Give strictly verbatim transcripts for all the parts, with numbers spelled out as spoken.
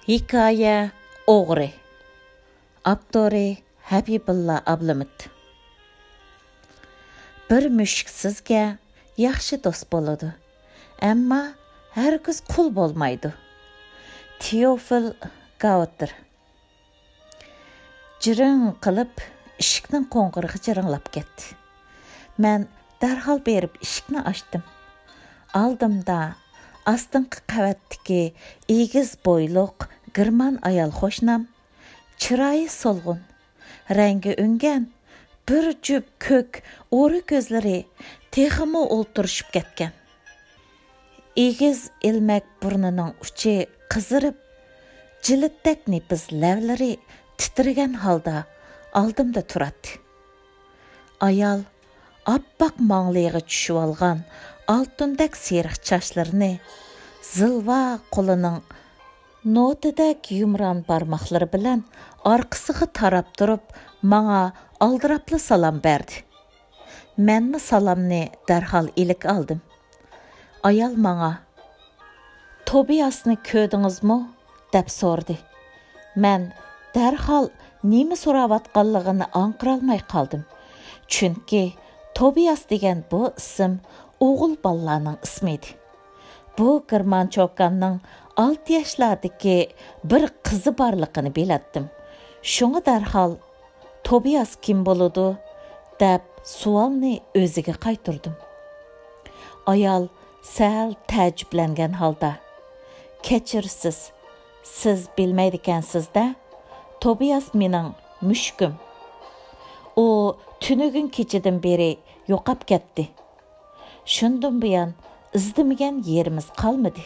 ھېكايە: ئوغرى. ئاپتورى: ھەبىبۇللا ئابلىمىت. بىر مۈشۈك سىزگە ياخشى دوست بولىدۇ، ئەمما ھەرگىز قۇل بولمايدۇ. تېئوفىل گاۋتېر. جىرىڭ قىلىپ ئىشىكنىڭ قوڭغۇرىقى جىرىڭلاپ كەتتى. مەن دەرھال بېرىپ ئىشىكنى ئاچتىم. ئالدىمدا ئاستىنقى قەۋەتتىكى ئېگىز بويلۇق گېرمان ئايال قوشنام، چىرايى سولغۇن، رەڭگى ئۈنگەن، بىر جۈپ كۆك ئورا كۆزلىرى تېخىمۇ ئولتۇرۇشۇپ كەتكەن. ئېگىز ئىلمەك بۇرنىنىڭ ئۇچى قىزىرىپ، جىلىتتەك نېپىز لەۋلىرى تىترىگەن ھالدا ئالدىمدا تۇراتتى. ئايال ئاپئاق ماڭلىيىغا چۈشۈۋالغان ئالتۇندەك سېرىق چاچلىرىنى زىلۋا قولىنىڭ نوتىدەك يۇمران بارماقلىرى بىلەن ئارقىسىغا تاراپ تۇرۇپ، ماڭا ئالدىراپلا سالام بەردى. مەنمۇ سالامنى دەرھال ئىلىك ئالدىم. ئايال ماڭا: «توبىياسنى كۆردىڭىزمۇ؟» دەپ سورىدى. مەن دەرھال نېمە سوراۋاتقانلىقىنى ئاڭقىرالماي قالدىم. چۈنكى توبىياس دېگەن بۇ ئىسىم ئوغۇل بالىلارنىڭ ئىسمى ئىدى. بۇ گېرمان چوكاننىڭ ئالتە ياشلاردىكى بىر قىزى بارلىقىنى بىلەتتىم. شۇڭا دەرھال: «توبىياس كىم بولىدۇ؟» دەپ سوئالنى ئۆزىگە قايتۇردۇم. ئايال سەل تەئەججۈپلەنگەن ھالدا: «كەچۈرىسىز، سىز بىلمەيدىكەنسىز-دە، توبىياس مېنىڭ مۈشۈكۈم. ئۇ تۈنۈگۈن كېچىدىن بېرى يوقاپ كەتتى. شۇندىن بۇيان ئىزدىمىگەن يېرىمىز قالمىدى.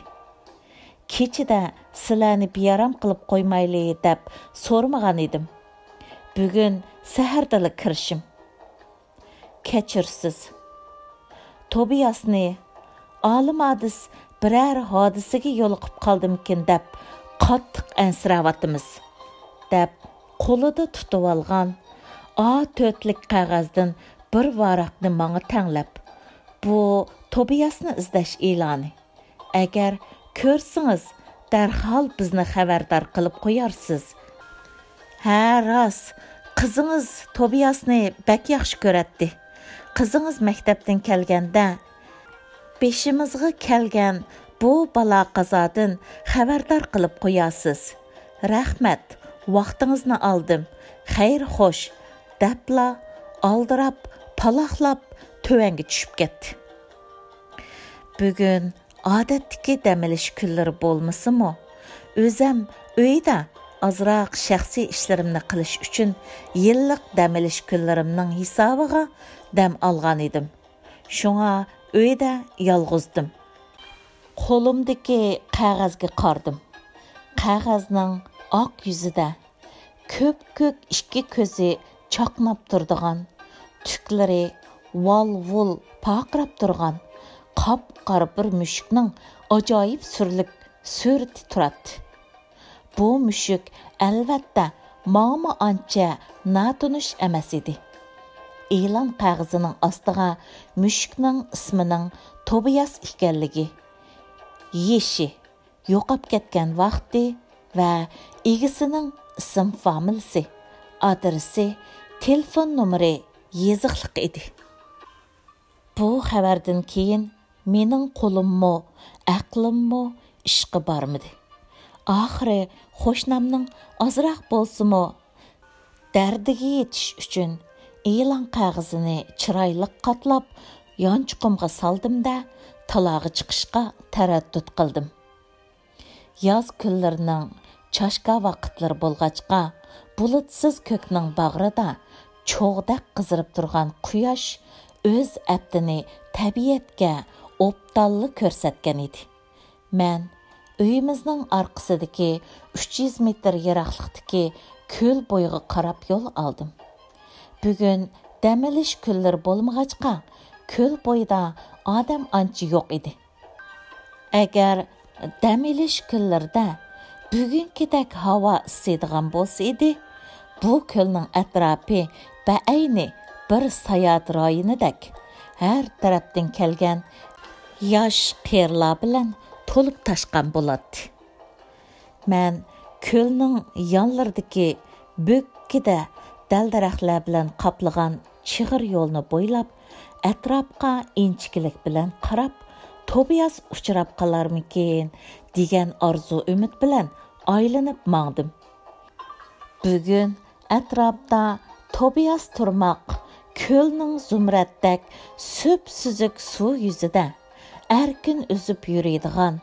كېچىدە سىلەرنى بىئارام قىلىپ قويمايلى دەپ سورىمىغان ئىدىم. بۈگۈن سەھەردىلا كىرىشىم.» «كەچۈرىسىز. توبىياسنى ئالىم ھادىس بىرەر ھادىسىگە يولۇقۇپ قالدىمىكىن دەپ قاتتىق ئەنسىرەۋاتىمىز»، دەپ قولىدا تۇتۇۋالغان ئا تۆتلۈك قەغەزدىن بىر ۋاراقنى ماڭا تەڭلەپ: «بۇ توبىياسنى ئىزدەش ئېلانى. ئەگەر كۆرسىڭىز، دەرھال بىزنى خەۋەردار قىلىپ قويارسىز.» «ھە، راست، قىزىڭىز توبىياسنى بەك ياخشى كۆرەتتى. قىزىڭىز مەكتەپتىن كەلگەندە، بېشىمىزغا كەلگەن بۇ بالا-قازادىن خەۋەردار قىلىپ قويارسىز. رەھمەت، ۋاقتىڭىزنى ئالدىم. خەير خوش.» دەپلا ئالدىراپ، پالاقلاپ تۆۋەنگە چۈشۈپ كەتتى. بۈگۈن ئادەتتىكى دەم ئېلىش كۈنلىرى بولمىسىمۇ، ئۆزەم ئۆيدە ئازراق شەخسىي ئىشلىرىمنى قىلىش ئۈچۈن يىللىق دەم ئېلىش كۈنلىرىمنىڭ ھېسابىغا دەم ئالغان ئىدىم. شۇڭا ئۆيدە يالغۇزدۇم. قولۇمدىكى قەغەزگە قارىدىم. قەغەزنىڭ ئاق يۈزىدە كۆپكۆك ئىككى كۆزى چاقناپ تۇرىدىغان، تۈكلىرى ۋال-ۋۇل پارقىراپ تۇرغان قاپقارا بىر مۈشۈكنىڭ ئاجايىپ سۈرلۈك سۈرىتى تۇراتتى. بۇ مۈشۈك، ئەلۋەتتە، ماڭىمۇ ئانچە ناتونۇش ئەمەس ئىدى. ئېلان قەغىزىنىڭ ئاستىغا مۈشۈكنىڭ ئىسمىنىڭ توبىياس ئىكەنلىكى، يېشى، يوقاپ كەتكەن ۋاقتى ۋە ئىگىسىنىڭ ئىسىم فامىلىسى، ئادرېسى، تېلېفون نومۇرى يېزىقلىق ئىدى. بۇ خەۋەردىن كېيىن مېنىڭ قولۇممۇ، ئەقلىممۇ ئىشقا بارمىدى. ئاخىرى قوشنامنىڭ ئازراق بولسىمۇ دەردىگە يېتىش ئۈچۈن ئېلان قەغىزىنى چىرايلىق قاتلاپ، يانچۇقۇمغا سالدىم-دە، تالاغا چىقىشقا تەرەددۇت قىلدىم. ياز كۈنلىرىنىڭ چاشكا ۋاقىتلىرى بولغاچقا، بۇلۇتسىز كۆكنىڭ باغرىدا چوغدەك قىزىرىپ تۇرغان قۇياش ئۆز ئەپتىنى تەبىئەتكە ئوبدانلا كۆرسەتكەن ئىدى. مەن ئۆيىمىزنىڭ ئارقىسىدىكى ئۈچ يۈز مېتىر يىراقلىقتىكى كۆل بويىغا قاراپ يول ئالدىم. بۈگۈن دەم ئېلىش كۈنلىرى بولمىغاچقا، كۆل بويىدا ئادەم ئانچە يوق ئىدى. ئەگەر دەم ئېلىش كۈنلىرىدە بۈگۈنكىدەك ھاۋا ئىسسىيدىغان بولسا ئىدى، بۇ كۆلنىڭ ئەتراپى بەئەينى بىر ساياھەت رايونىدەك ھەر تەرەپتىن كەلگەن ياش قېرىلار بىلەن تولۇپ تاشقان بولاتتى. مەن كۆلنىڭ يانلىرىدىكى بۆككىدە دەل-دەرەخلەر بىلەن قاپلىغان چىغىر يولنى بويلاپ، ئەتراپقا ئىنچىكىلىك بىلەن قاراپ، توبىياس ئۇچراپ قالارمىكىن، دېگەن ئارزۇ-ئۈمىد بىلەن ئايلىنىپ ماڭدىم. بۈگۈن ئەتراپتا توبىياس تۇرماق، كۆلنىڭ زۇمرەتتەك سۈپسۈزۈك سۇ يۈزىدە ئەركىن ئۈزۈپ يۈرىدىغان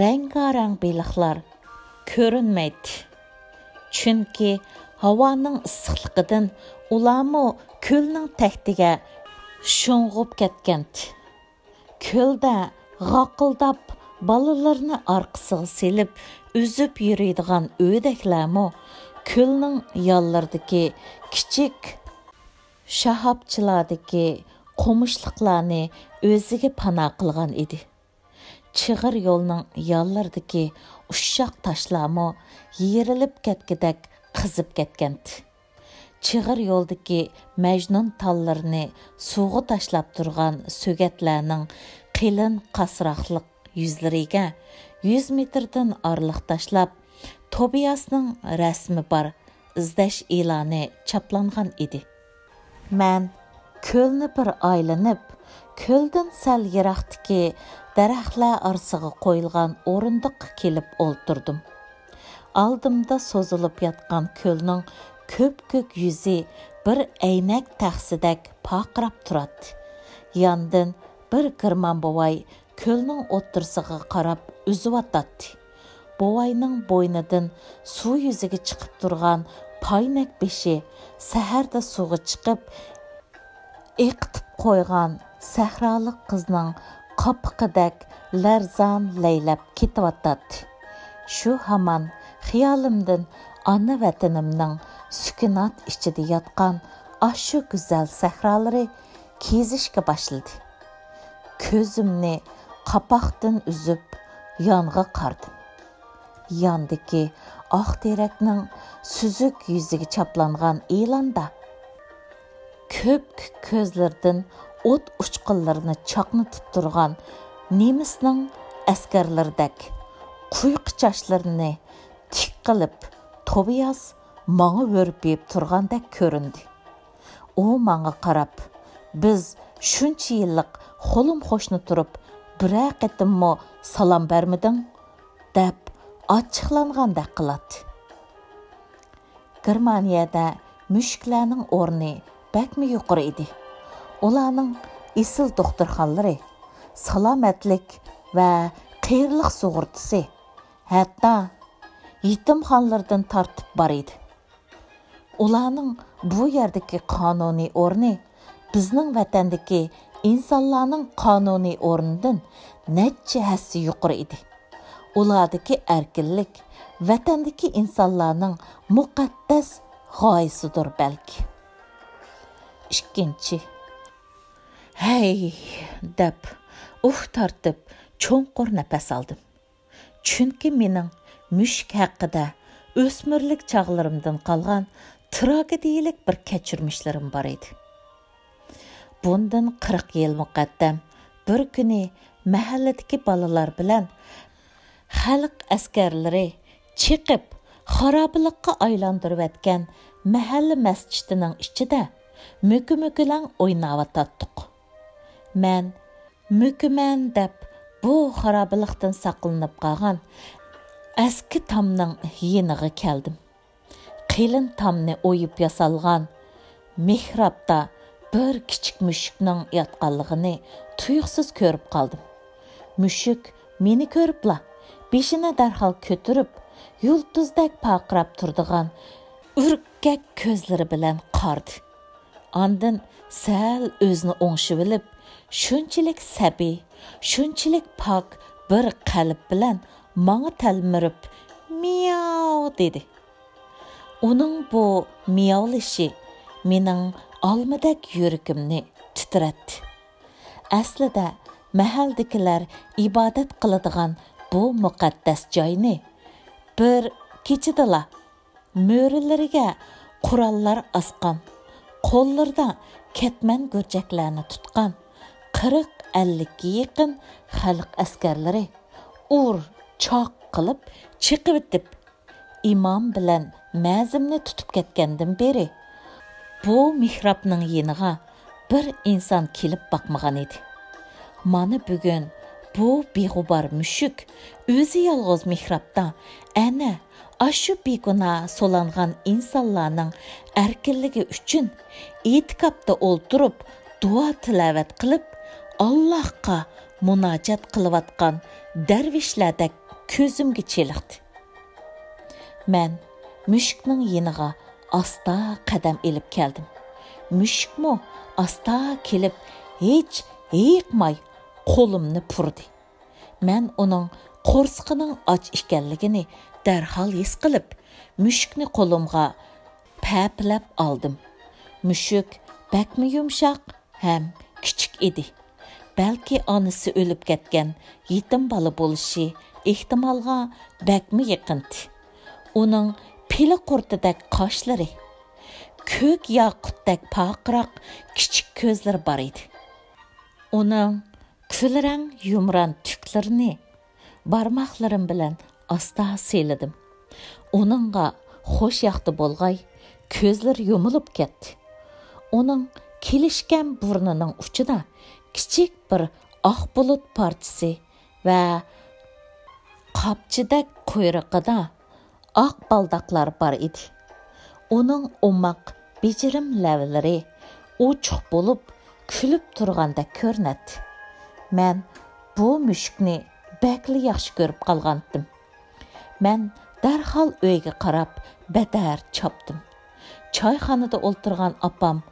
رەڭگارەڭ بېلىقلار كۆرۈنمەيتتى. چۈنكى ھاۋانىڭ ئىسسىقلىقىدىن ئۇلارمۇ كۆلنىڭ تەكتىگە شۇڭغۇپ كەتكەنتى. كۆلدە غاقىلداپ، بالىلىرىنى ئارقىسىغا سېلىپ ئۈزۈپ يۈرىدىغان ئۆدەكلەرمۇ كۆلنىڭ يانلىرىدىكى كىچىك شاھاپچىلاردىكى قومۇشلۇقلارنى ئۆزىگە پانا قىلغان ئىدى. چىغىر يولنىڭ يانلىرىدىكى ئۇششاق تاشلارمۇ يېرىلىپ كەتكۈدەك قىزىپ كەتكەنتى. چىغىر يولدىكى مەجنۇن تاللىرىنى سۇغا تاشلاپ تۇرغان سۆگەتلەرنىڭ قېلىن قاسراقلىق يۈزلىرىگە يۈز مېتىردىن ئارىلىق تاشلاپ، توبىياسنىڭ رەسىمى بار ئىزدەش ئېلانى چاپلانغان ئىدى. مەن كۆلنى بىر ئايلىنىپ، كۆلدىن سەل يىراقتىكى دەرەخلەر ئارىسىغا قويۇلغان ئورۇندۇققا كېلىپ ئولتۇردۇم. ئالدىمدا سوزۇلۇپ ياتقان كۆلنىڭ كۆپكۆك يۈزى بىر ئەينەك تەخسىدەك پارقىراپ تۇراتتى. ياندىن بىر گېرمان بوۋاي كۆلنىڭ ئوتتۇرىسىغا قاراپ ئۈزۈۋاتاتتى. بوۋاينىڭ بوينىدىن سۇ يۈزىگە چىقىپ تۇرغان پاينەك بېشى سەھەردە سۇغا چىقىپ، ئېقىتىپ قويغان سەھرالىق قىزنىڭ قاپىقىدەك لەرزان لەيلەپ كېتىۋاتاتتى. شۇ ھامان خىيالىمدىن ئانا ۋەتىنىمنىڭ سۈكۈنات ئىچىدە ياتقان ئاشۇ گۈزەل سەھرالىرى كېزىشكە باشلىدى. كۆزۈمنى قاپاقتىن ئۈزۈپ، يانغا قارىدىم. ياندىكى ئاق تېرەكنىڭ سۈزۈك يۈزىگە چاپلانغان ئېلاندا كۆپكۆك كۆزلىرىدىن ئوت ئۇچقۇنلىرىنى چاقنىتىپ تۇرغان نېمىسنىڭ ئەسكەرلىرىدەك قۇيقا چاچلىرىنى تىك قىلىپ، توبىياس ماڭا ھۆرپىيىپ تۇرغاندەك كۆرۈندى. ئۇ ماڭا قاراپ، «بىز شۇنچە يىللىق خولۇم-خوشنا تۇرۇپ، بىرەر قېتىممۇ سالام بەرمىدىڭ؟» دەپ ئاچچىقلانغاندەك قىلاتتى. گېرمانىيەدە مۈشۈكلەرنىڭ ئورنى بەكمۇ يۇقىرى ئىدى. ئۇلارنىڭ ئېسىل دوختۇرخانىلىرى، سالامەتلىك ۋە قېرىلىق سۇغۇرتىسى، ھەتتا يېتىمخانىلىرىدىن تارتىپ بار ئىدى. ئۇلارنىڭ بۇ يەردىكى قانۇنىي ئورنى بىزنىڭ ۋەتەندىكى ئىنسانلارنىڭ قانۇنىي ئورنىدىن نەچچە ھەسسە يۇقىرى ئىدى. ئۇلاردىكى ئەركىنلىك ۋەتەندىكى ئىنسانلارنىڭ مۇقەددەس غايىسىدۇر بەلكى. ئىككىنچى. «ھەي!» دەپ ئۇھ تارتىپ چوڭقۇر نەپەس ئالدىم. چۈنكى مېنىڭ مۈشۈك ھەققىدە ئۆسمۈرلۈك چاغلىرىمدىن قالغان تراگېدىيىلىك بىر كەچۈرمىشلىرىم بار ئىدى. بۇندىن قىرىق يىل مۇقەددەم بىر كۈنى مەھەللىدىكى بالىلار بىلەن خەلق ئەسكەرلىرى چېقىپ، خارابىلىققا ئايلاندۇرۇۋەتكەن مەھەللە مەسچىتىنىڭ ئىچىدە مۆكە-مۆكىلەڭ ئويناۋاتاتتۇق. مەن مۆكىمەن دەپ بۇ خارابىلىقتىن ساقلىنىپ قالغان ئەسكى تامنىڭ يېنىغا كەلدىم. قېلىن تامنى ئويۇپ ياسالغان مېھرابتا بىر كىچىك مۈشۈكنىڭ ياتقانلىقىنى تۇيۇقسىز كۆرۈپ قالدىم. مۈشۈك مېنى كۆرۈپلا، بېشىنى دەرھال كۆتۈرۈپ، يۇلتۇزدەك پارقىراپ تۇرىدىغان ئۈركەك كۆزلىرى بىلەن قارىدى. ئاندىن سەل ئۆزىنى ئوڭشىۋېلىپ، شۇنچىلىك سەبىي، شۇنچىلىك پاك بىر قەلب بىلەن ماڭا تەلمۈرۈپ، «مىياۋ!» دېدى. ئۇنىڭ بۇ مىياۋلىشى مېنىڭ ئالمىدەك يۈرىكىمنى تىترەتتى. ئەسلىدە مەھەللىدىكىلەر ئىبادەت قىلىدىغان بۇ مۇقەددەس جاينى بىر كېچىدىلا مۈرىلىرىگە قوراللار ئاسقان، قوللىرىدا كەتمەن گۈرجەكلەرنى تۇتقان قىرىق-ئەللىككە يېقىن خەلق ئەسكەرلىرى ئۇر، چاق قىلىپ چېقىۋېتىپ، ئىمام بىلەن مەزىمنى تۇتۇپ كەتكەندىن بېرى، بۇ مېھرابنىڭ يېنىغا بىر ئىنسان كېلىپ باقمىغان ئىدى. مانا بۈگۈن بۇ بىغۇبار مۈشۈك ئۆزى يالغۇز مېھرابتا، ئەنە، ئاشۇ بىگۇناھ سولانغان ئىنسانلارنىڭ ئەركىنلىكى ئۈچۈن ئېتىكاپتا ئولتۇرۇپ، دۇئا-تىلاۋەت قىلىپ، ئاللاھقا مۇناجات قىلىۋاتقان دەرۋىشلەردەك كۆزۈمگە چېلىقتى. مەن مۈشۈكنىڭ يېنىغا ئاستا قەدەم ئېلىپ كەلدىم. مۈشۈكمۇ ئاستا كېلىپ، ھېچ ھېيىقماي قولۇمنى پۇردى. مەن ئۇنىڭ قورسىقىنىڭ ئاچ ئىكەنلىكىنى دەرھال ھېس قىلىپ، مۈشۈكنى قولۇمغا پەپىلەپ ئالدىم. مۈشۈك بەكمۇ يۇمشاق ھەم كىچىك ئىدى. بەلكى ئانىسى ئۆلۈپ كەتكەن يېتىم بالا بولۇشى ئېھتىمالغا بەكمۇ يېقىنتى. ئۇنىڭ پىلە قۇرتىدەك قاشلىرى، كۆك ياقۇتتەك پارقىراق كىچىك كۆزلىرى بار ئىدى. ئۇنىڭ كۈلرەڭ يۇمران تۈكلىرىنى بارماقلىرىم بىلەن ئاستا سىيلىدىم. ئۇنىڭغا خوش ياقتى بولغاي، كۆزلىرى يۇمۇلۇپ كەتتى. ئۇنىڭ كېلىشكەن بۇرنىنىڭ ئۇچىدا كىچىك بىر ئاق بۇلۇت پارچىسى ۋە قاپچىدەك قۇيرۇقىدا ئاق بالداقلار بار ئىدى. ئۇنىڭ ئوماق، بېجىرىم لەۋلىرى ئوچۇق بولۇپ، كۈلۈپ تۇرغاندەك كۆرۈنەتتى. مەن بۇ مۈشۈكنى بەكلا ياخشى كۆرۈپ قالغانتىم. مەن دەرھال ئۆيگە قاراپ بەدەر چاپتىم. چايخانىدا ئولتۇرغان ئاپام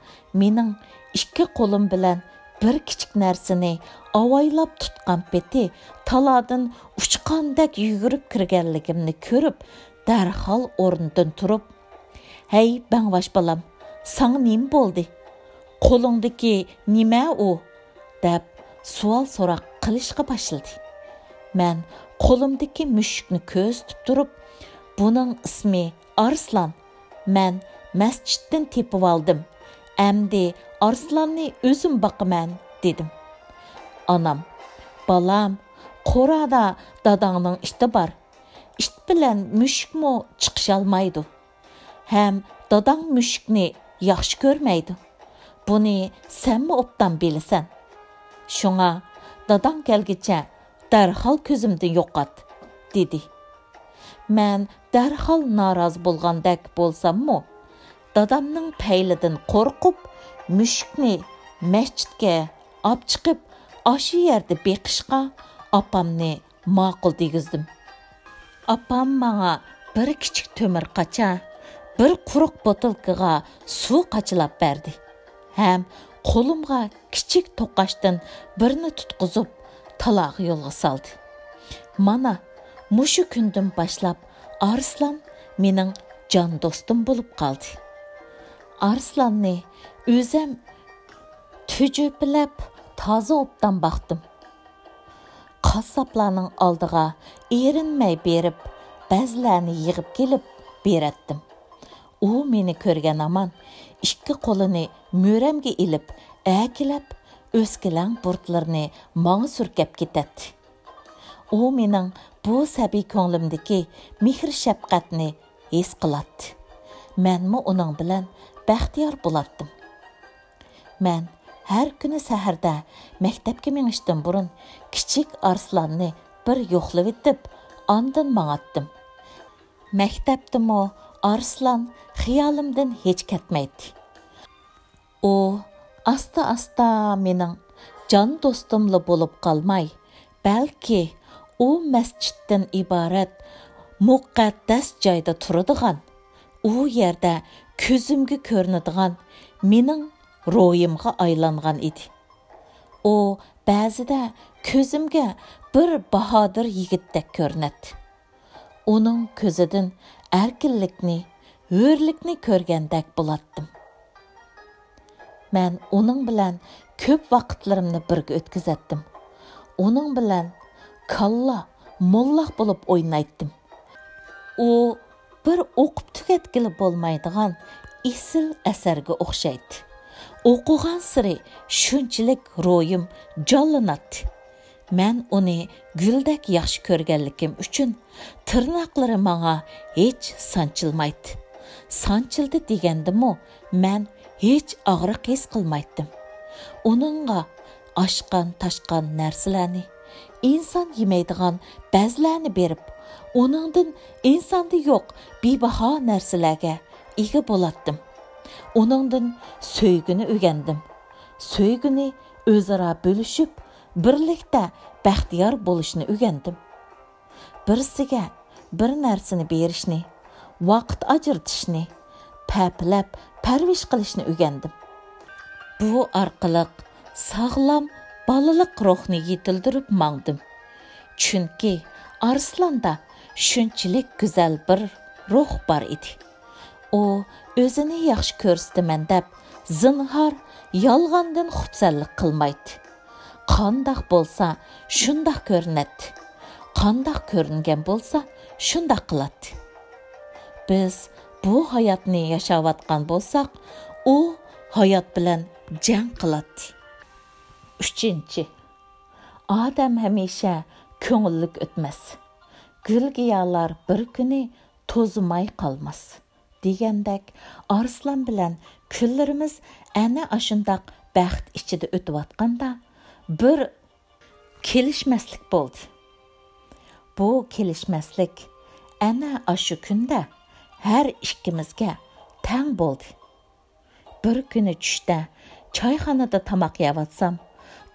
مېنىڭ ئىككى قولۇم بىلەن بىر كىچىك نەرسىنى ئاۋايلاپ تۇتقان پېتى تالادىن ئۇچقاندەك يۈگۈرۈپ كىرگەنلىكىمنى كۆرۈپ، دەرھال ئورنىدىن تۇرۇپ، «ھەي، بەڭباش بالام، ساڭا نېمە بولدى؟ قولۇڭدىكى نېمە ئۇ؟» دەپ سوئال-سوراق قىلىشقا باشلىدى. مەن قولۇمدىكى مۈشۈكنى كۆرسىتىپ تۇرۇپ، «بۇنىڭ ئىسمى ئارسلان، مەن مەسچىتتىن تېپىۋالدىم، ئەمدى ئارسلاننى ئۆزۈم باقىمەن» دېدىم. ئانام، «بالام، قورادا داداڭنىڭ ئىتى بار، ئىت بىلەن مۈشۈكمۇ چىقىشالمايدۇ. ھەم داداڭ مۈشۈكنى ياخشى كۆرمەيدۇ. بۇنى سەنمۇ ئوبدان بىلىسەن. شۇڭا داداڭ كەلگۈچە دەرھال كۆزۈمدىن يوقات» دېدى. مەن دەرھال نارازى بولغاندەك بولساممۇ، دادامنىڭ پەيلىدىن قورقۇپ، مۈشۈكنى مەسچىتكە ئاپچىقىپ، ئاشۇ يەردە بېقىشقا ئاپامنى ماقۇل دېگۈزدۈم. ئاپام ماڭا بىر كىچىك تۆمۈر قاچا، بىر قۇرۇق بوتۇلكىغا سۇ قاچىلاپ بەردى ھەم قولۇمغا كىچىك توقاچتىن بىرنى تۇتقۇزۇپ، تالاغا يولغا سالدى. مانا، مۇشۇ كۈندىن باشلاپ ئارسلان مېنىڭ جان دوستۇم بولۇپ قالدى. ئارسلاننى ئۆزەم تۈجۈپىلەپ تازا ئوبدان باقتىم. قاسساپلارنىڭ ئالدىغا ئېرىنمەي بېرىپ، بەزلەرنى يىغىپ كېلىپ بېرەتتىم. ئۇ مېنى كۆرگەن ھامان ئىككى قولىنى مۈرەمگە ئېلىپ، ئەركىلەپ، ئۆسكىلەڭ بۇرۇتلىرىنى ماڭا سۈركەپ كېتەتتى. ئۇ مېنىڭ بۇ سەبىي كۆڭلۈمدىكى مېھىر-شەپقەتنى ھېس قىلاتتى. مەنمۇ ئۇنىڭ بىلەن بەختىيار بولاتتىم. مەن ھەر كۈنى سەھەردە مەكتەپكە مېڭىشتىن بۇرۇن كىچىك ئارسلاننى بىر يوقلىۋېتىپ، ئاندىن ماڭاتتىم. مەكتەپتىمۇ ئارسلان خىيالىمدىن ھېچ كەتمەيتتى. ئۇ ئاستا-ئاستا مېنىڭ جان دوستۇملا بولۇپ قالماي، بەلكى ئۇ مەسچىتتىن ئىبارەت مۇقەددەس جايدا تۇرىدىغان، ئۇ يەردە كۆزۈمگە كۆرۈنىدىغان مېنىڭ روھىمغا ئايلانغان ئىدى. ئۇ بەزىدە كۆزۈمگە بىر باھادىر يىگىتتەك كۆرۈنەتتى. ئۇنىڭ كۆزىدىن ئەركىنلىكنى، ھۆرلۈكنى كۆرگەندەك بولاتتىم. مەن ئۇنىڭ بىلەن كۆپ ۋاقىتلىرىمنى بىرگە ئۆتكۈزەتتىم. ئۇنىڭ بىلەن كاللا، موللاق بولۇپ ئوينايتتىم. ئۇ بىر ئوقۇپ تۈگەتكىلى بولمايدىغان ئېسىل ئەسەرگە ئوخشايتتى. ئوقۇغانسېرى شۇنچىلىك روھىم جانلىناتتى. مەن ئۇنى گۈلدەك ياخشى كۆرگەنلىكىم ئۈچۈن، تىرناقلىرى ماڭا ھېچ سانچىلمايتتى. سانچىلدى دېگەندىمۇ، مەن ھېچ ئاغرىق ھېس قىلمايتتىم. ئۇنىڭغا ئاشقان-تاشقان نەرسىلەرنى، ئىنسان يېمەيدىغان بەزلەرنى بېرىپ، ئۇنىڭدىن ئىنساندا يوق بىباھا نەرسىلەرگە ئىگە بولاتتىم. ئۇنىڭدىن سۆيگۈنى ئۆگەندىم. سۆيگۈنى ئۆزئارا بۆلۈشۈپ، بىرلىكتە بەختىيار بولۇشنى ئۆگەندىم. بىرسىگە بىر نەرسىنى بېرىشنى، ۋاقىت ئاجرىتىشنى، پەپىلەپ پەرۋىش قىلىشنى ئۆگەندىم. بۇ ئارقىلىق ساغلام بالىلىق روھنى يېتىلدۈرۈپ ماڭدىم. چۈنكى ئارسلاندا شۇنچىلىك گۈزەل بىر روھ بار ئىدى. ئۇ ئۆزىنى ياخشى كۆرسىتىمەن دەپ، زىنھار يالغاندىن خۇپسەنلىك قىلمايتتى. قانداق بولسا، شۇنداق كۆرۈنەتتى. قانداق كۆرۈنگەن بولسا، شۇنداق قىلاتتى. بىز بۇ ھاياتنى ياشاۋاتقان بولساق، ئۇ ھايات بىلەن جەڭ قىلاتتى. ئۈچىنچى، ئادەم ھەمىشە كۆڭۈللۈك ئۆتمەس. گۈل-گىياھلار بىر كۈنى توزۇماي قالماس. دېگەندەك، ئارسلان بىلەن كۈنلىرىمىز ئەنە ئاشۇنداق بەخت ئىچىدە ئۆتۈۋاتقاندا، بىر كېلىشمەسلىك بولدى. بۇ كېلىشمەسلىك ئەنە ئاشۇ كۈندە ھەر ئىككىمىزگە تەڭ بولدى. بىر كۈنى چۈشتە چايخانىدا تاماق يەۋاتسام،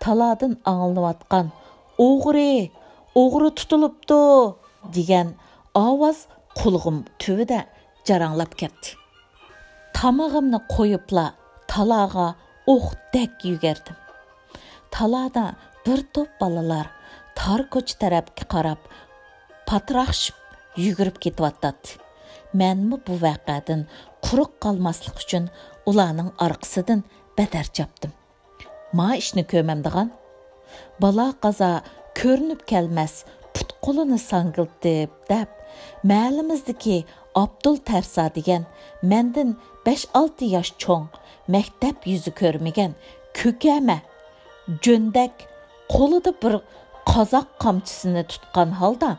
تالادىن ئاڭلىنىۋاتقان «ئوغرى! ئوغرى تۇتۇلۇپتۇ!» دېگەن ئاۋاز قۇلىقىم تۈۋىدە جاراڭلاپ كەتتى. تامىقىمنى قويۇپلا تالاغا ئوقتەك يۈگۈردۈم. تالادا بىر توپ بالىلار تار كوچا تەرەپكە قاراپ پاتراقشىپ يۈگۈرۈپ كېتىۋاتاتتى. مەنمۇ بۇ ۋەقەدىن قۇرۇق قالماسلىق ئۈچۈن ئۇلارنىڭ ئارقىسىدىن بەدەر چاپتىم. ما ئىشنى كۆرمەمدىغان؟ بالا-قازا كۆرۈنۈپ كەلمەس پۇت-قولىنى ساڭگىلىتىپ دەپ، مەھەللىمىزدىكى ئابدۇل تەرسا دېگەن مەندىن بەش-ئالتە ياش چوڭ، مەكتەپ يۈزى كۆرمىگەن كۆكەمە، جۆندەك، قولىدا بىر قازاق قامچىسىنى تۇتقان ھالدا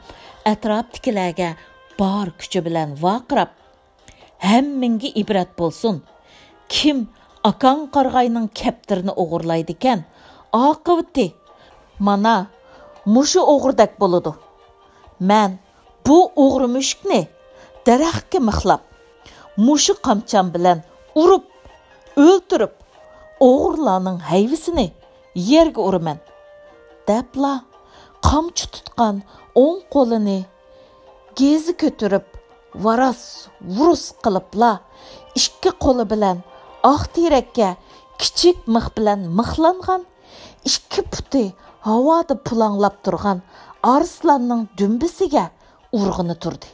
ئەتراپتىكىلەرگە بار كۈچى بىلەن ۋارقىراپ، «ھەممىڭگە ئىبرەت بولسۇن! كىم ئاكاڭ قارىغاينىڭ كەپتىرىنى ئوغرىلايدىكەن، ئاقىۋىتى مانا مۇشۇ ئوغرىدەك بولىدۇ. مەن بۇ ئوغرى مۈشۈكنى دەرەخكە مىخلاپ، مۇشۇ قامچام بىلەن ئۇرۇپ، ئۆلتۈرۈپ، ئوغرىلارنىڭ ھەيۋىسىنى يەرگە ئۇرىمەن» دەپلا، قامچا تۇتقان ئوڭ قولىنى گېزى كۆتۈرۈپ، ۋاراس-ۋۇرۇس قىلىپلا، ئىككى قولى بىلەن ئاق تېرەككە كىچىك مىخ بىلەن مىخلانغان، ئىككى پۇتى ھاۋادا پۇلاڭلاپ تۇرغان ئارسلاننىڭ دۈمبىسىگە ئۇرغىنى تۇردى.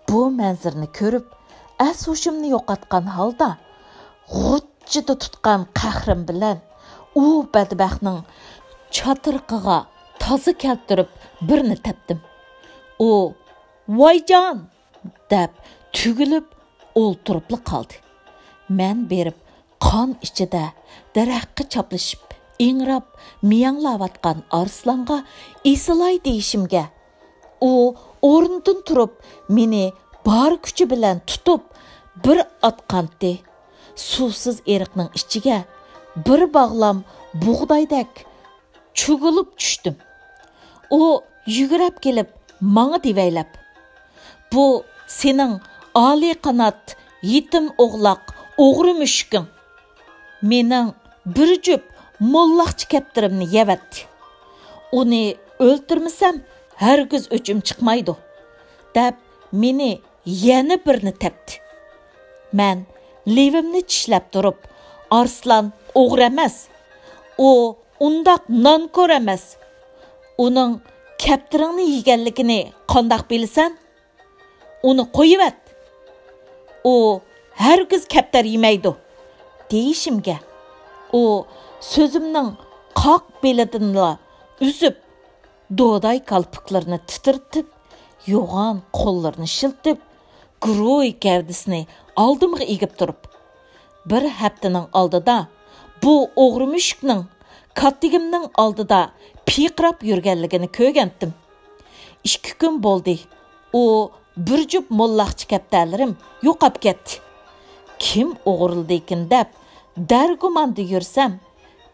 بۇ مەنزىرىنى كۆرۈپ، ئەس-ھوشۇمنى يوقاتقان ھالدا، غۇچچىدا تۇتقان قەھرىم بىلەن ئۇ بەدبەختنىڭ چاتىرىقىغا تازا كەلتۈرۈپ بىرنى تەپتىم. ئۇ «ۋايجان!» دەپ تۈگۈلۈپ ئولتۇرۇپلا قالدى. مەن بېرىپ قان ئىچىدە دەرەخكە چاپلىشىپ ئىڭراپ مىياڭلاۋاتقان ئارسلانغا ئېسىلاي دېيىشىمگە، ئۇ ئورنىدىن تۇرۇپ مېنى بار كۈچى بىلەن تۇتۇپ بىر ئاتقانتى. سۇسىز ئېرىقنىڭ ئىچىگە بىر باغلام بۇغدايدەك چۈگۈلۈپ چۈشتۈم. ئۇ يۈگۈرۈپ كېلىپ ماڭا دېۋەيلەپ، «بۇ سېنىڭ ئالىي قانات، يېتىم ئوغلاق ئوغرى مۈشۈكۈڭ مېنىڭ بىر جۈپ موللاقچە كەپتىرىمنى يەۋەتتى. ئۇنى ئۆلتۈرمىسەم ھەرگىز ئۆچۈم چىقمايدۇ» دەپ مېنى يەنە بىرنى تەپتى. مەن لېۋىمنى چىشلەپ تۇرۇپ، «ئارسلان ئوغرى ئەمەس. ئۇ ئۇنداق نانكور ئەمەس. ئۇنىڭ كەپتىرىڭنى يېگەنلىكىنى قانداق بىلىسەن؟ ئۇنى قويۇۋەت. ئۇ ھەرگىز كەپتەر يېمەيدۇ» دېيىشىمگە، ئۇ سۆزۈمنىڭ قاق بېلىدىنلا ئۈزۈپ، دوداي كالپۇكلىرىنى تىترىتىپ، يوغان قوللىرىنى شىلتىپ، گۇرۇي گەۋدىسىنى ئالدىمغا ئېگىپ تۇرۇپ، «بىر ھەپتىنىڭ ئالدىدا بۇ ئوغرى مۈشۈكنىڭ كاتتىگىمنىڭ ئالدىدا پىرقىراپ يۈرگەنلىكىنى كۆرگەنتىم. ئىككى كۈن بولدى، ئۇ بىر جۈپ موللاقچى كەپتەرلىرىم يوقاپ كەتتى. كىم ئوغرىلىدىكىن دەپ دەرگۇماندا يۈرسەم،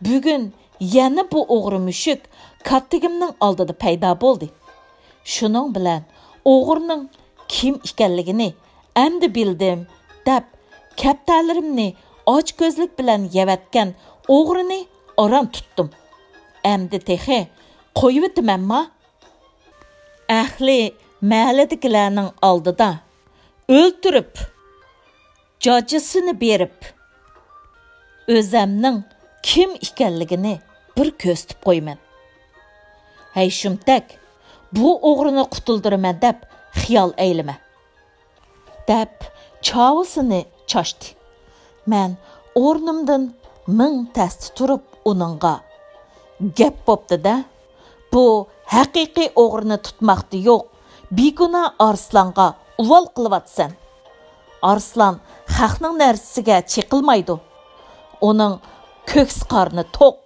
بۈگۈن يەنە بۇ ئوغرى مۈشۈك كاتتىگىمنىڭ ئالدىدا پەيدا بولدى. شۇنىڭ بىلەن ئوغرىنىڭ كىم ئىكەنلىكىنى ئەمدى بىلدىم، دەپ، كەپتەرلىرىمنى ئاچكۆزلۈك بىلەن يەۋەتكەن ئوغرىنى ئاران تۇتتۇم. ئەمدى تېخى قويۇۋېتىمەنما؟ ئەھلى مەھەللىدىكىلەرنىڭ ئالدىدا ئۆلتۈرۈپ، جاجىسىنى بېرىپ، ئۆزەمنىڭ كىم ئىكەنلىكىنى بىر كۆرسىتىپ قويىمەن. ھەي شۇمتەك، بۇ ئوغرىنى قۇتۇلدۇرىمەن دەپ خىيال ئەيلىمە، دەپ چاۋىسىنى چاچتى. مەن ئورنۇمدىن مىڭ تەستە تۇرۇپ ئۇنىڭغا، گەپ بوپتۇ-دە، بۇ ھەقىقىي ئوغرىنى تۇتماقتا يوق، بىگۇناھ ئارسلانغا ئۇۋال قىلىۋاتىسەن. ئارسلان خەقنىڭ نەرسىسىگە چېقىلمايدۇ. ئۇنىڭ كۆكسى قارنى توق،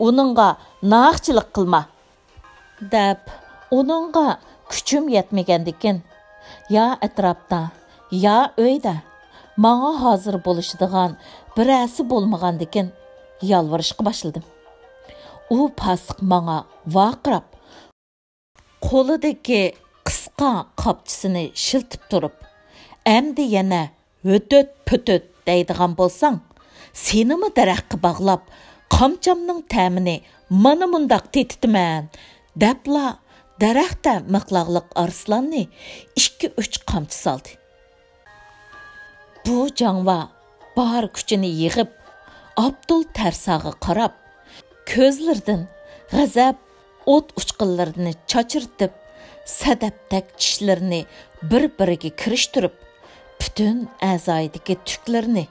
ئۇنىڭغا ناھەقچىلىك قىلما. دەپ، ئۇنىڭغا كۈچۈم يەتمىگەندىكىن، يا ئەتراپتا، يا ئۆيدە ماڭا ھازىر بولۇشىدىغان بىرەرسى بولمىغاندىكىن يالۋۇرۇشقا باشلىدىم. ئۇ پاسىق ماڭا ۋارقىراپ، قولىدىكى قىسقا قاپچىسىنى شىلتىپ تۇرۇپ، ئەمدى يەنە ھۆتۆت-پۆتۆت دەيدىغان بولساڭ، سېنىمۇ دەرەخكە باغلاپ، قامچامنىڭ تەمىنى مانا مۇنداق تېتىتىمەن، دەپلا، دەرەختە مىقلاغلىق ئارسلاننى ئىككى-ئۈچ قامچا سالدى. بۇ جاڭۋا بار كۈچىنى يىغىپ، ئابدۇل تەرساغا قاراپ، كۆزلىرىدىن غەزەپ ئوت ئۇچقۇنلىرىنى چاچرىتىپ، سەدەپتەك چىشلىرىنى بىر-بىرىگە كىرىشتۈرۈپ، پۈتۈن ئەزايىدىكى تۈكلىرىنى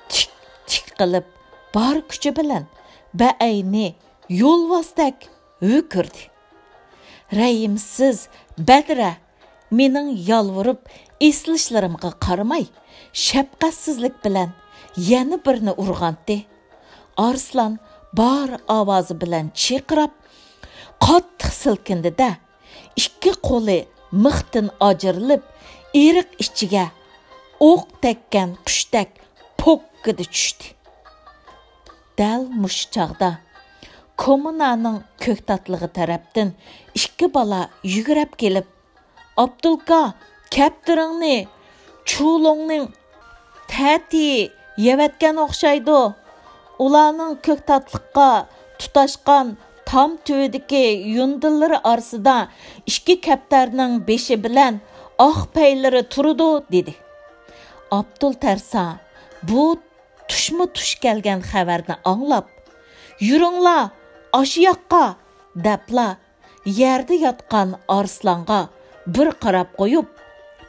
تىك-تىك قىلىپ، بار كۈچى بىلەن بەئەينى يولۋاستەك ھۆكۈردى. رەھىمسىز بەدرە مېنىڭ يالۋۇرۇپ ئېسىلىشلىرىمغا قارىماي، شەپقەتسىزلىك بىلەن يەنە بىرنى ئۇرغانتى. ئارسلان بار ئاۋازى بىلەن چىرقىراپ، قاتتىق سىلكىندى-دە، ئىككى قولى مىختىن ئاجرىلىپ، ئېرىق ئىچىگە ئوق تەگكەن قۇشتەك پوككىدە چۈشتى. دەل مۇشۇ چاغدا كوممۇنانىڭ كۆكتاتلىقى تەرەپتىن ئىككى بالا يۈگۈرەپ كېلىپ، ئابدۇلكا، كەپتىرىڭنى چۇلۇڭنىڭ تەتى يەۋەتكەن ئوخشايدۇ. ئۇلارنىڭ كۆكتاتلىققا تۇتاشقان تام تۈۋىدىكى يۇندىلىرى ئارىسىدا ئىككى كەپتەرنىڭ بېشى بىلەن ئاق پەيلىرى تۇرىدۇ، دېدى. ئابدۇل تەرسا بۇ تۇشمۇ تۇش كەلگەن خەۋەرنى ئاڭلاپ، يۈرۈڭلار، ئاشۇ ياققا، دەپلا، يەردە ياتقان ئارسلانغا بىر قاراپ قويۇپ،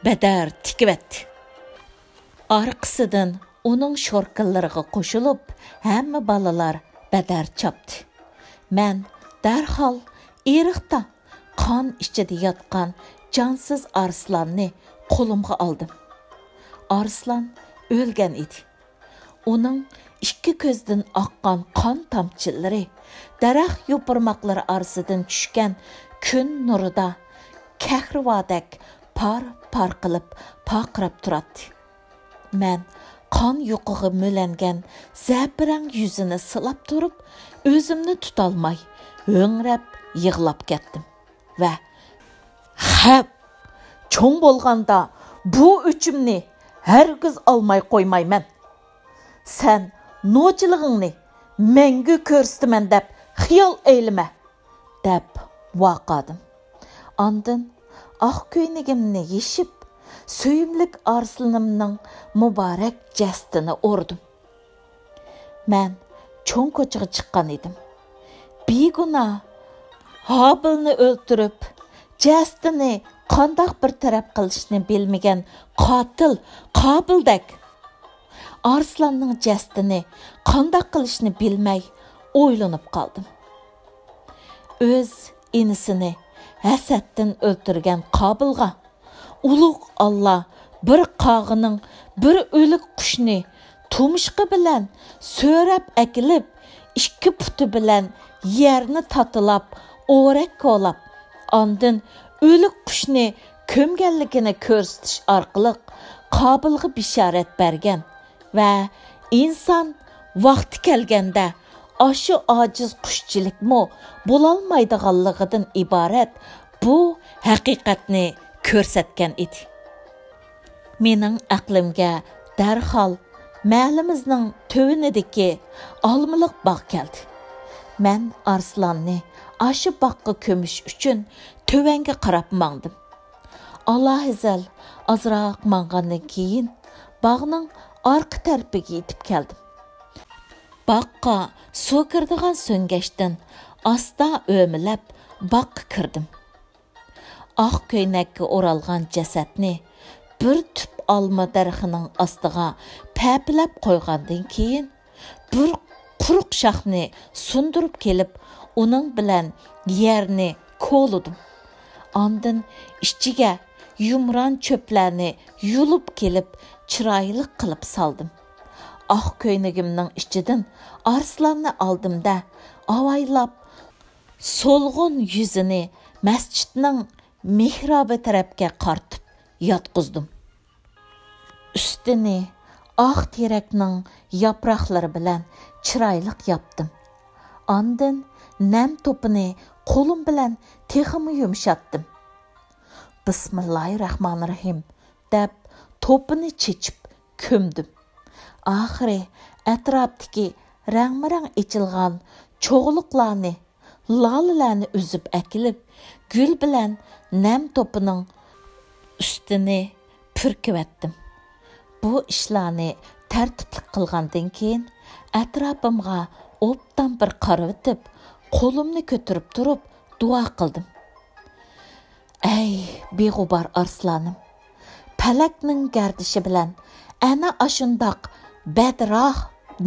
بەدەر تىكىۋەتتى. ئارقىسىدىن ئۇنىڭ شوركىلىرىغا قوشۇلۇپ، ھەممە بالىلار بەدەر چاپتى. مەن دەرھال ئېرىقتا قان ئىچىدە ياتقان جانسىز ئارسلاننى قولۇمغا ئالدىم. ئارسلان ئۆلگەن ئىدى. ئۇنىڭ ئىككى كۆزىدىن ئاققان قان تامچىلىرى دەرەخ يوپۇرماقلىرى ئارىسىدىن چۈشكەن كۈن نۇرىدا كەھرىۋادەك پار-پار قىلىپ پارقىراپ تۇراتتى. مەن قان يۇقىغا مۆلەنگەن زەپىرەڭ يۈزىنى سىلاپ تۇرۇپ، ئۆزۈمنى تۇتالماي، ھۆڭرەپ يىغلاپ كەتتىم. ۋە خەپ، چوڭ بولغاندا بۇ ئۆچۈمنى ھەرگىز ئالماي قويمايمەن. سەن نوچىلىقىڭنى مەڭگۈ كۆرسىتىمەن دەپ خىيال ئەيلىمە، دەپ ۋارقىرىدىم. ئاندىن ئاق كۆينىكىمنى يېشىپ، سۆيۈملۈك ئارسلىنىمنىڭ مۇبارەك جەسىتىنى ئوردۇم. مەن چوڭ كوچىغا چىققان ئىدىم. بىگۇناھ ھابىلنى ئۆلتۈرۈپ، جەسىتىنى قانداق بىر تەرەپ قىلىشنى بىلمىگەن قاتىل قابىلدەك ئارسلاننىڭ جەسىتىنى قانداق قىلىشنى بىلمەي ئويلىنىپ قالدىم. ئۆز ئىنىسىنى ھەسەتتىن ئۆلتۈرگەن قابىلغا ئۇلۇغ ئاللا بىر قاغىنىڭ بىر ئۆلۈك قۇشنى تۇمشۇقى بىلەن سۆرەپ ئەكېلىپ، ئىككى پۇتى بىلەن يەرنى تاتىلاپ، ئورەك كولاپ، ئاندىن ئۆلۈك قۇشنى كۆمگەنلىكىنى كۆرسىتىش ئارقىلىق قابىلغا بېشارەت بەرگەن ۋە ئىنسان ۋاقتى كەلگەندە ئاشۇ ئاجىز قۇشچىلىكمۇ بولالمايدىغانلىقىدىن ئىبارەت بۇ ھەقىقەتنى كۆرسەتكەن ئىدى. مېنىڭ ئەقلىمگە دەرھال مەھەللىمىزنىڭ تۆۋىنىدىكى ئالمىلىق باغ كەلدى. مەن ئارسلاننى ئاشۇ باغقا كۆمۈش ئۈچۈن تۆۋەنگە قاراپ ماڭدىم. ئالاھەزەل ئازراق ماڭغاندىن كېيىن، باغنىڭ ئارقا تەرىپىگە يېتىپ كەلدىم. باغقا سۇ كىرىدىغان سۆڭگەچتىن ئاستا ئۆمىلەپ باغقا كىردىم. ئاق كۆينەككە ئورالغان جەسەتنى بىر تۈپ ئالما دەرىخىنىڭ ئاستىغا پەپىلەپ قويغاندىن كېيىن، بىر قۇرۇق شاخنى سۇندۇرۇپ كېلىپ، ئۇنىڭ بىلەن يەرنى كولىدىم. ئاندىن ئىچىگە يۇمران چۆپلەرنى يۇلۇپ كېلىپ، چىرايلىق قىلىپ سالدىم. ئاق كۆينىكىمنىڭ ئىچىدىن ئارسلاننى ئالدىم-دە، ئاۋايلاپ، سولغۇن يۈزىنى مەسچىتنىڭ مېھرابى تەرەپكە قارىتىپ ياتقۇزدۇم. ئۈستىنى ئاق تېرەكنىڭ ياپراقلىرى بىلەن چىرايلىق ياپتىم. ئاندىن نەم توپىنى قولۇم بىلەن تېخىمۇ يۇمشاتتىم. بىسمىللاھىررەھمانىررەھىم دەپ توپىنى چېچىپ كۆمدۈم. ئاخىرى ئەتراپتىكى رەڭمۇرەڭ ئېچىلغان چوغلۇقلارنى، لالىلەرنى ئۈزۈپ ئەكېلىپ، گۈل بىلەن نەم توپىنىڭ ئۈستىنى پۈركۈۋەتتىم. بۇ ئىشلارنى تەرتىپلىك قىلغاندىن كېيىن، ئەتراپىمغا ئوبدان بىر قارىۋېتىپ، قولۇمنى كۆتۈرۈپ تۇرۇپ دۇئا قىلدىم. ئەي، بىغۇبار ئارسلانىم! پەلەكنىڭ گەردىشى بىلەن ئەنە ئاشۇنداق بەدراھ،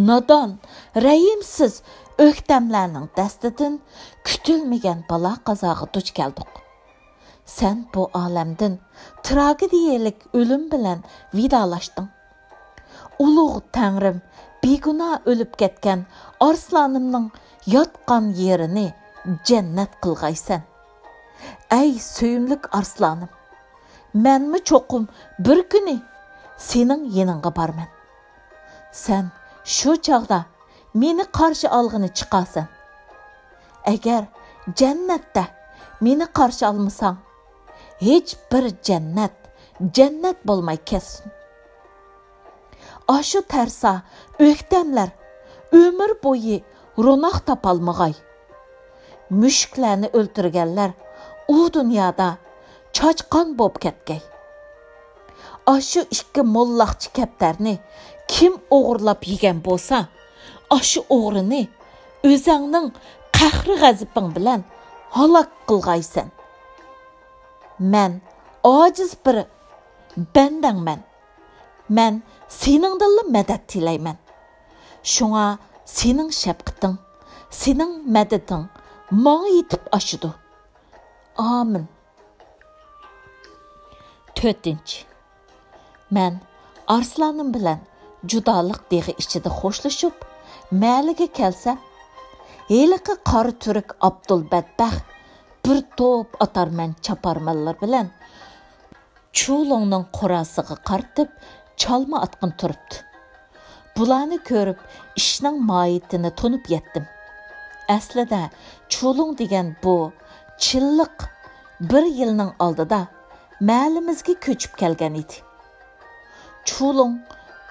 نادان، رەھىمسىز ئۆكتەملەرنىڭ دەستىدىن كۈتۈلمىگەن بالا-قازاغا دۇچ كەلدۇق. سەن بۇ ئالەمدىن تراگېدىيەلىك ئۆلۈم بىلەن ۋىدالاشتىڭ. ئۇلۇغ تەڭرىم، بىگۇناھ ئۆلۈپ كەتكەن ئارسلانىمنىڭ ياتقان يېرىنى جەننەت قىلغايسەن. ئەي سۆيۈملۈك ئارسلانىم، مەنمۇ چوقۇم بىر كۈنى سېنىڭ يېنىڭغا بارىمەن. سەن شۇ چاغدا مېنى قارشى ئالغىنى چىقارسەن. ئەگەر جەننەتتە مېنى قارشى ئالمىساڭ، ھېچ بىر جەننەت جەننەت بولماي كەتسۇن. ئاشۇ تەرسا ئۆكتەملەر ئۆمۈر بويى روناق تاپالمىغاي. مۈشۈكلەرنى ئۆلتۈرگەنلەر ئۇ دۇنيادا چاچقان بوپ كەتكەي. ئاشۇ ئىككى موللاقچى كەپتەرنى كىم ئوغرىلاپ يېگەن بولسا، ئاشۇ ئوغرىنى ئۆزەڭنىڭ قەھرى-غەزىپىڭ بىلەن ھالاك قىلغايسەن. مەن ئاجىز بىر بەندەڭمەن. مەن سېنىڭدىنلا مەدەت تىلەيمەن. شۇڭا سېنىڭ شەپقىتىڭ، سېنىڭ مەدىتىڭ ماڭا يېتىپ ئاشىدۇ. ئامىن. تۆتىنچى. مەن ئارسلانىم بىلەن جۇدالىق دېغى ئىچىدە خوشلىشىپ، مەھەللىگە كەلسەم، ھېلىقى قارا تۈرك ئابدۇل بەتبەخت بىر توپ ئاتارمەن چاپارمەنلىرى بىلەن چۇلۇڭنىڭ قوراسىغا قارىتىپ چالما ئاتقىن تۇرۇپتۇ. بۇلارنى كۆرۈپ، ئىشنىڭ ماھىيىتىنى تونۇپ يەتتىم. ئەسلىدە چۇلۇڭ دېگەن بۇ چىللىق بىر يىلنىڭ ئالدىدا مەھەللىمىزگە كۆچۈپ كەلگەن ئىدى. چۇلۇڭ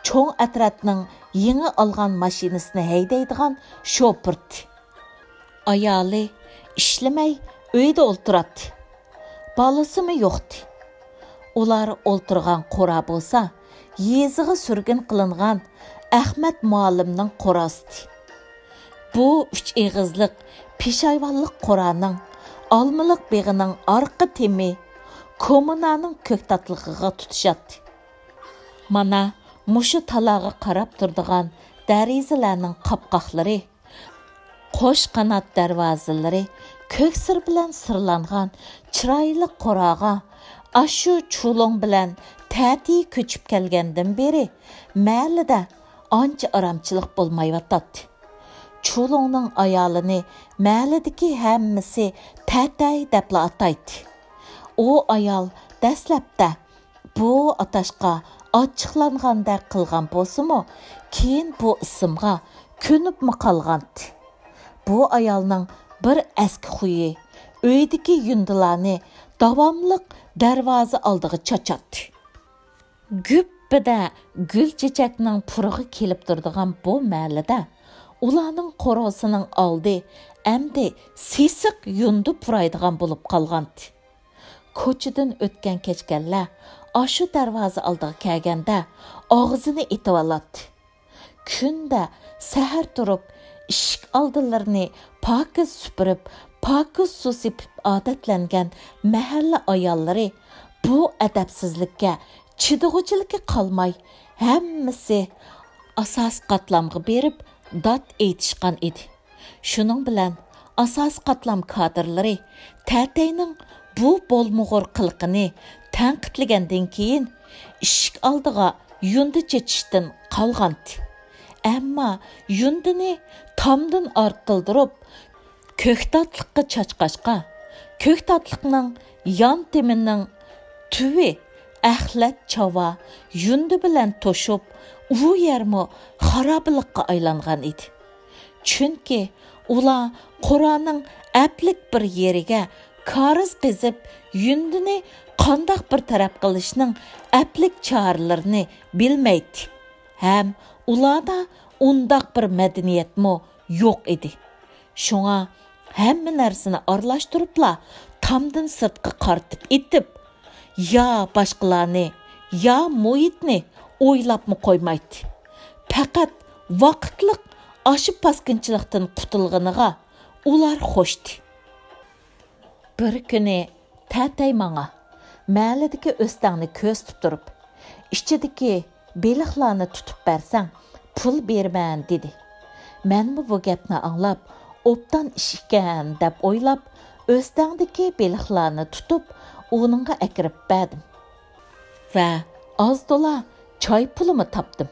چوڭ ئەترەتنىڭ يېڭى ئالغان ماشىنىسىنى ھەيدەيدىغان شوپۇردى. ئايالى ئىشلىمەي ئۆيدە ئولتۇراتتى. بالىسىمۇ يوقتى. ئۇلار ئولتۇرغان قورا بولسا، يېزىغا سۈرگۈن قىلىنغان ئەخمەت مۇئەللىمنىڭ قوراسىدى. بۇ ئۈچ ئېغىزلىق پېشايۋانلىق قورانىڭ ئالمىلىق بېغىنىڭ ئارقا تېمى كوممۇنانىڭ كۆكتاتلىقىغا تۇتىشاتتى. مانا مۇشۇ تالاغا قاراپ تۇرىدىغان دەرىزىلەرنىڭ قاپقاقلىرى، قوش قانات دەرۋازىلىرى، كۆك سىر بىلەن سىرلانغان چىرايلىق قوراغا ئاشۇ چۇلۇڭ بىلەن تەتۈگە كۆچۈپ كەلگەندىن بېرى مەھەللىدە ئانچە ئارامچىلىق بولمايۋاتاتتى. چۇلۇڭنىڭ ئايالىنى مەھەللىدىكى ھەممىسى تەتەي دەپلا ئاتايتتى. ئۇ ئايال دەسلەپتە بۇ ئاتاشقا ئاچچىقلانغاندەك قىلغان بولسىمۇ، كېيىن بۇ ئىسىمغا كۆنۈپمۇ قالغانتى. بۇ ئايالنىڭ بىر ئەسكى خۇيى، ئۆيدىكى يۇندىلارنى داۋاملىق دەرۋازا ئالدىغا چاچاتتى. گۈپپىدە گۈل چېچەكنىڭ پۇرىقى كېلىپ تۇرىدىغان بۇ مەھەللىدە ئۇلارنىڭ قورۇسىنىڭ ئالدى ئەمدى سېسىق يۇندى پۇرايدىغان بولۇپ قالغانتى. كوچىدىن ئۆتكەن-كەچكەنلەر ئاشۇ دەرۋازا ئالدىغا كەلگەندە ئاغزىنى ئېتىۋالاتتى. كۈندە سەھەر تۇرۇپ، ئىشىك ئالدىلىرىنى پاكىز سۈپۈرۈپ، پاكىز سۇ سېپىپ ئادەتلەنگەن مەھەللە ئاياللىرى بۇ ئەدەپسىزلىككە چىدىغۇچىلىكى قالماي، ھەممىسى ئاساسىي قاتلامغا بېرىپ داد ئېيتىشقان ئىدى. شۇنىڭ بىلەن ئاساسىي قاتلام كادىرلىرى تەتەينىڭ بۇ بولمىغۇر قىلىقىنى تەنقىدلىگەندىن كېيىن، ئىشىك ئالدىغا يۇندى چېچىشتىن قالغانتى. ئەمما يۇندىنى تامدىن ئارتىلدۇرۇپ، كۆكتاتلىققا چاچقاچقا، كۆكتاتلىقنىڭ يان تېمىنىڭ تۈۋى ئەخلەت چاۋا يۇندى بىلەن توشۇپ، ئۇ يەرمۇ خارابىلىققا ئايلانغان ئىدى. چۈنكى ئۇلار قورانىڭ ئەپلىك بىر يېرىگە كارىز قېزىپ، يۇندىنى قانداق بىر تەرەپ قىلىشنىڭ ئەپلىك چارىلىرىنى بىلمەيتتى. ھەم ئۇلاردا ئۇنداق بىر مەدەنىيەتمۇ يوق ئىدى. شۇڭا ھەممە نەرسىنى ئارىلاشتۇرۇپلا تامدىن سىرتقا قارىتىپ ئېتىپ، يا باشقىلارنى، يا مۇھىتنى ئويلاپمۇ قويمايتتى. پەقەت ۋاقىتلىق ئاشۇ پاسكىنچىلىقتىن قۇتۇلغىنىغا ئۇلار خوشتى. بىر كۈنى تەتەي ماڭا، مەھەللىدىكى ئۆستەڭنى كۆرسىتىپ تۇرۇپ، ئىچىدىكى بېلىقلارنى تۇتۇپ بەرسەڭ، پۇل بېرىمەن، دېدى. مەنمۇ بۇ گەپنى ئاڭلاپ، ئوبدان ئىش ئىكەن، دەپ ئويلاپ، ئۆستەڭدىكى بېلىقلارنى تۇتۇپ، ئۇنىڭغا ئەكىرىپ بەردىم. ۋە ئاز-تولا چاي پۇلىمۇ تاپتىم.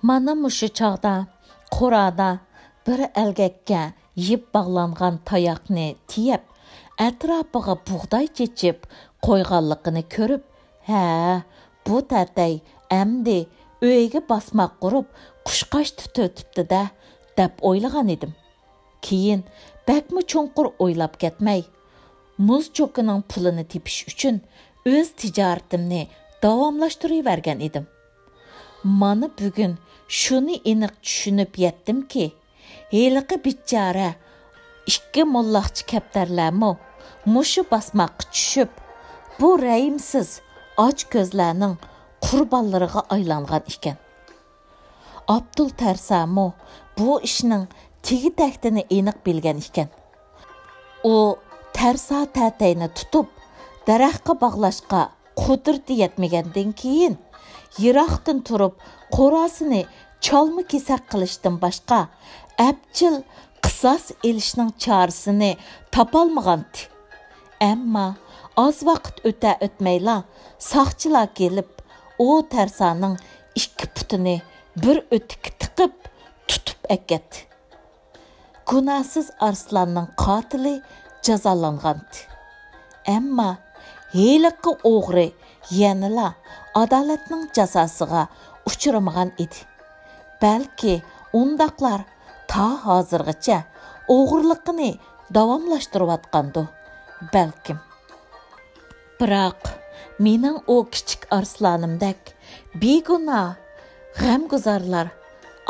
مانا مۇشۇ چاغدا قورادا بىر ئەلگەككە يىپ باغلانغان تاياقنى تىيەپ، ئەتراپىغا بۇغداي چېچىپ قويغانلىقىنى كۆرۈپ، ھە، بۇ تەتەي ئەمدى ئۆيگە باسماق قۇرۇپ، قۇشقاچ تۇتۇۋېتىپتۇ-دە، دەپ ئويلىغان ئىدىم. كېيىن بەكمۇ چوڭقۇر ئويلاپ كەتمەي، مۇز چوكىنىڭ پۇلىنى تېپىش ئۈچۈن ئۆز تىجارىتىمنى داۋاملاشتۇرۇۋەرگەن ئىدىم. مانا بۈگۈن شۇنى ئېنىق چۈشىنىپ يەتتىمكى، ھېلىقى بىچارە ئىككى موللاقچى كەپتەرلەرمۇ مۇشۇ باسماققا چۈشۈپ، بۇ رەھىمسىز ئاچ كۆزلەرنىڭ قۇربانلىرىغا ئايلانغان ئىكەن. ئابدۇل تەرسامۇ بۇ ئىشنىڭ تېگى-تەكتىنى ئېنىق بىلگەن ئىكەن. ئۇ تەرسا تەتەينى تۇتۇپ، دەرەخكە باغلاشقا قۇدرىتى يەتمىگەندىن كېيىن، يىراقتىن تۇرۇپ قوراسىنى چالما-كېسەك قىلىشتىن باشقا ئەپچىل قىساس ئېلىشنىڭ چارىسىنى تاپالمىغانتى. ئەمما ئاز ۋاقىت ئۆتە-ئۆتمەيلا ساقچىلار كېلىپ، ئۇ تەرسانىڭ ئىككى پۇتىنى بىر ئۆتۈككە تىقىپ، تۇتۇپ ئەكەتتى. گۇناھسىز ئارسلاننىڭ قاتىلى جازالانغانتى. ئەمما ھېلىقى ئوغرى يەنىلا ئادالەتنىڭ جازاسىغا ئۇچرىمىغان ئىدى. بەلكى ئۇنداقلار تا ھازىرغىچە ئوغرىلىقىنى داۋاملاشتۇرۇۋاتقاندۇ، بەلكىم. بىراق، مېنىڭ ئۇ كىچىك ئارسلانىمدەك بىگۇناھ غەمگۇزارلار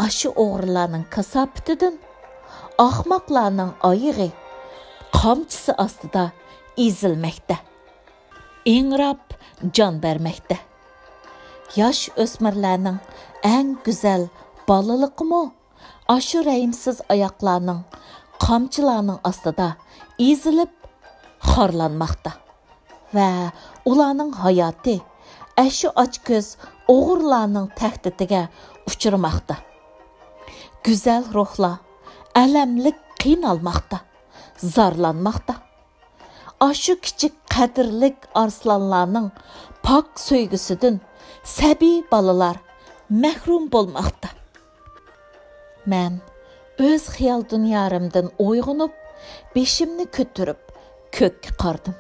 ئاشۇ ئوغرىلارنىڭ كاساپىتىدىن ئاخماقلارنىڭ ئايىغى قامچىسى ئاستىدا ئېزىلمەكتە، ئىڭراپ جان بەرمەكتە. ياش ئۆسمۈرلەرنىڭ ئەڭ گۈزەل بالىلىقىمۇ ئاشۇ رەھىمسىز ئاياغلارنىڭ، قامچىلارنىڭ ئاستىدا ئېزىلىپ خارلانماقتا ۋە ئۇلارنىڭ ھاياتى ئەشۇ ئاچكۆز ئوغرىلارنىڭ تەھدىتىگە ئۇچرىماقتا. گۈزەل روھلار ئەلەملىك قىينالماقتا، زارلانماقتا. ئاشۇ كىچىك قەدىرلىك ئارسلانلارنىڭ پاك سۆيگۈسىدىن سەبىي بالىلار مەھرۇم بولماقتا. مەن ئۆز خىيال دۇنيالىرىمدىن ئويغىنىپ، بېشىمنى كۆتۈرۈپ، كۆككە قارىدىم.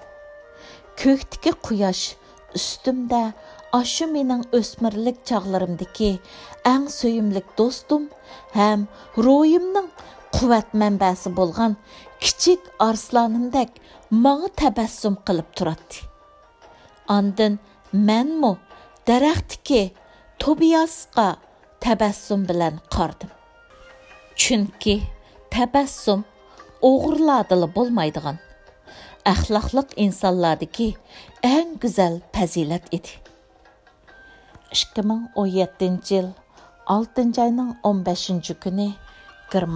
كۆكتىكى قۇياش ئۈستۈمدە ئاشۇ مېنىڭ ئۆسمۈرلۈك چاغلىرىمدىكى ئەڭ سۆيۈملۈك دوستۇم ھەم روھىمنىڭ قۇۋۋەت مەنبەسى بولغان كىچىك ئارسلانىمدەك ماڭا تەبەسسۇم قىلىپ تۇراتتى. ئاندىن مەنمۇ دەرەختىكى توبىياسقا تەبەسسۇم بىلەن قارىدىم. چۈنكى تەبەسسۇم ئوغرىلاردىلا بولمايدىغان، ئەخلاقلىق ئىنسانلاردىكى ئەڭ گۈزەل پەزىلەت ئىدى. ئىككى مىڭ ئون يەتتىنچى يىل ئالتىنچى ئاينىڭ ئون بەشىنچى كۈنى، گېرمانىيە.